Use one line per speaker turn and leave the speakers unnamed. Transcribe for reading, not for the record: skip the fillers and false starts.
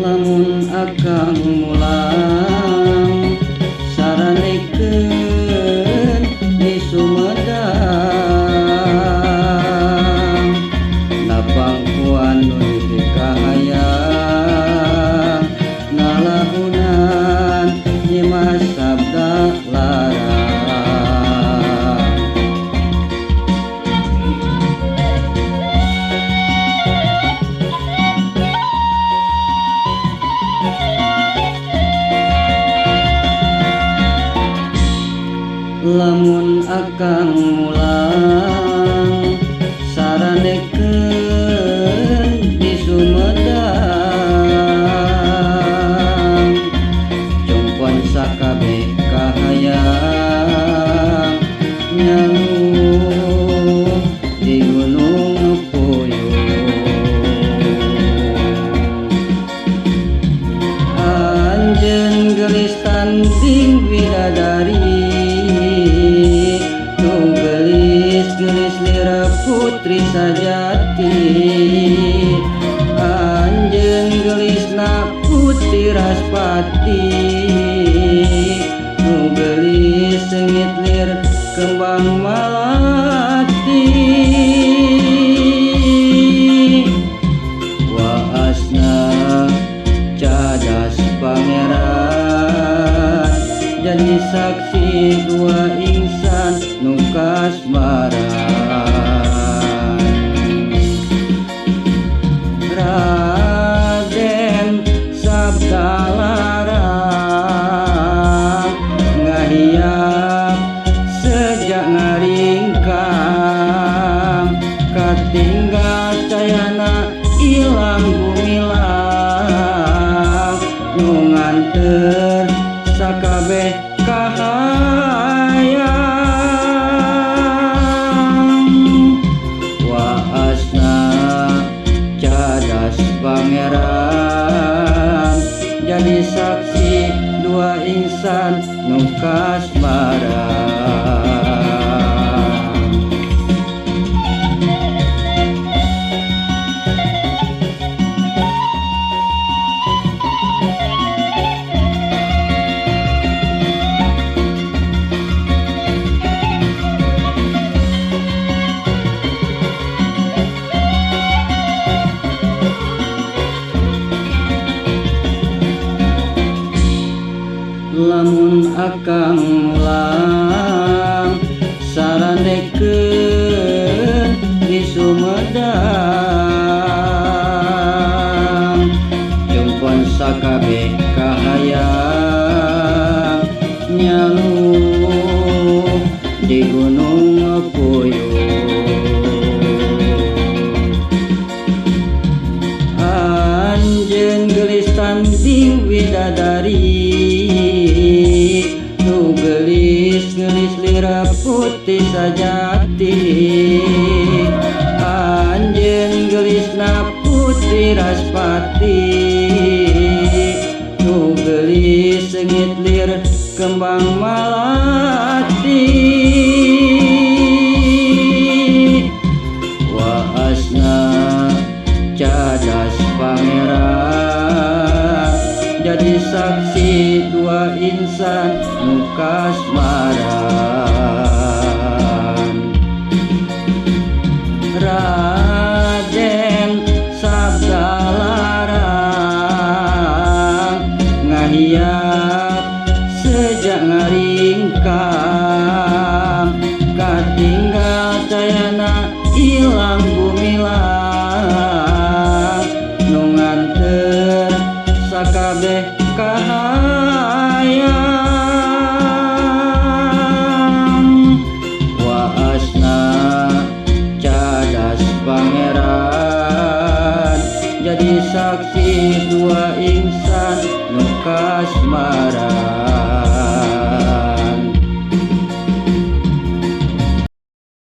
Lamun akang mulang saranekeun di Sumedang, napangkuan nu dipikahayang ngalahunan Nyimas Sabda Larang. Lamun akang mulang saranekeun di Sumedang, jongkon sakabeh kahayang nyaluh di Gunung Puyuh. Anjeun geulis tanding widadari, gelis lira putri sajati. Anjeun gelisna putri raspati, nu geulis seungit lir kembang malati. Waasna cadas pangeran jadi saksi dua insan nu kasmaran. Raden Sabda Larang ngahiap sejak ngaringkang, katinggal cayana ilang gumilang, nu nganter sakabeh kahayang. Waasna cadas pangeran jadi saksi dua insan nu kasmaran. Lamun akang mulang saranekeun di Sumedang, jongkon sakabeh kahayang nyaluh di Gunung Puyuh. Anjeun geulis tanding widadari, nu geulis-geulis lira putih sajati. Anjeun geulisna putri raspati, nu geulis seungit lir kembang malati. Waasna cadas pangeran jadi saksi dua insan nu kasmaran. Raden Sabda Larang ngahiap sejak ngaringkang, katinggal cayana ilang gumilang, nu nganter sakabeh kahayang. Waasna cadas pangeran jadi saksi dua insan nu kasmaran.